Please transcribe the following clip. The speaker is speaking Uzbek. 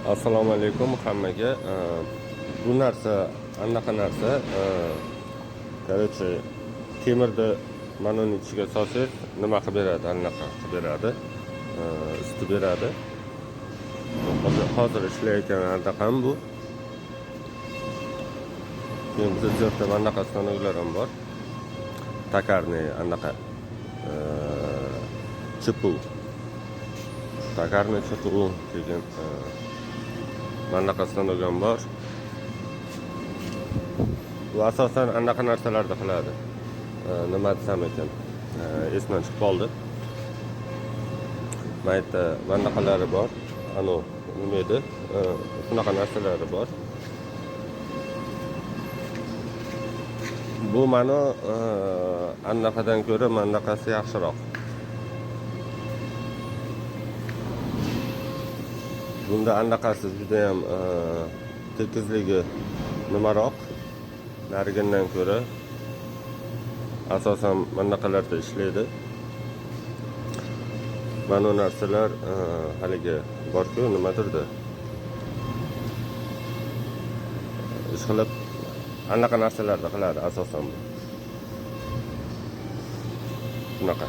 Assalomu alaykum hammaga. Bu narsa anaqa narsa, короче, temirni mana uni ichiga solsangiz, nima qilib beradi, anaqa qilib beradi, isitib beradi. Hozir ishlayotgan anaqam bu. Keyin bizda sexda mana bunaqa stanoklar ham bor. Токарный anaqa ЧПУ. Токарный ЧПУ degan mana bunaqa stanok ham bor. Bu asosan anaqa narsalarda qiladi. Nima desam ekan, esimdan chiqib qoldi. Mana yerda mana bunaqalari bor. Anu nima edi? Shunaqa narsalari bor. Bu mani anaqadan ko'ra mana bunaqasi yaxshiroq. Bunda anaqasi judayam tekizligi nimaroq narigindan ko'ra, asosan mana bunaqalarda ishlaydi. Mana bu narsalar haligi borku, nimadirda ishqilib anaqa narsalarda qiladi asosan bu. Shunaqa.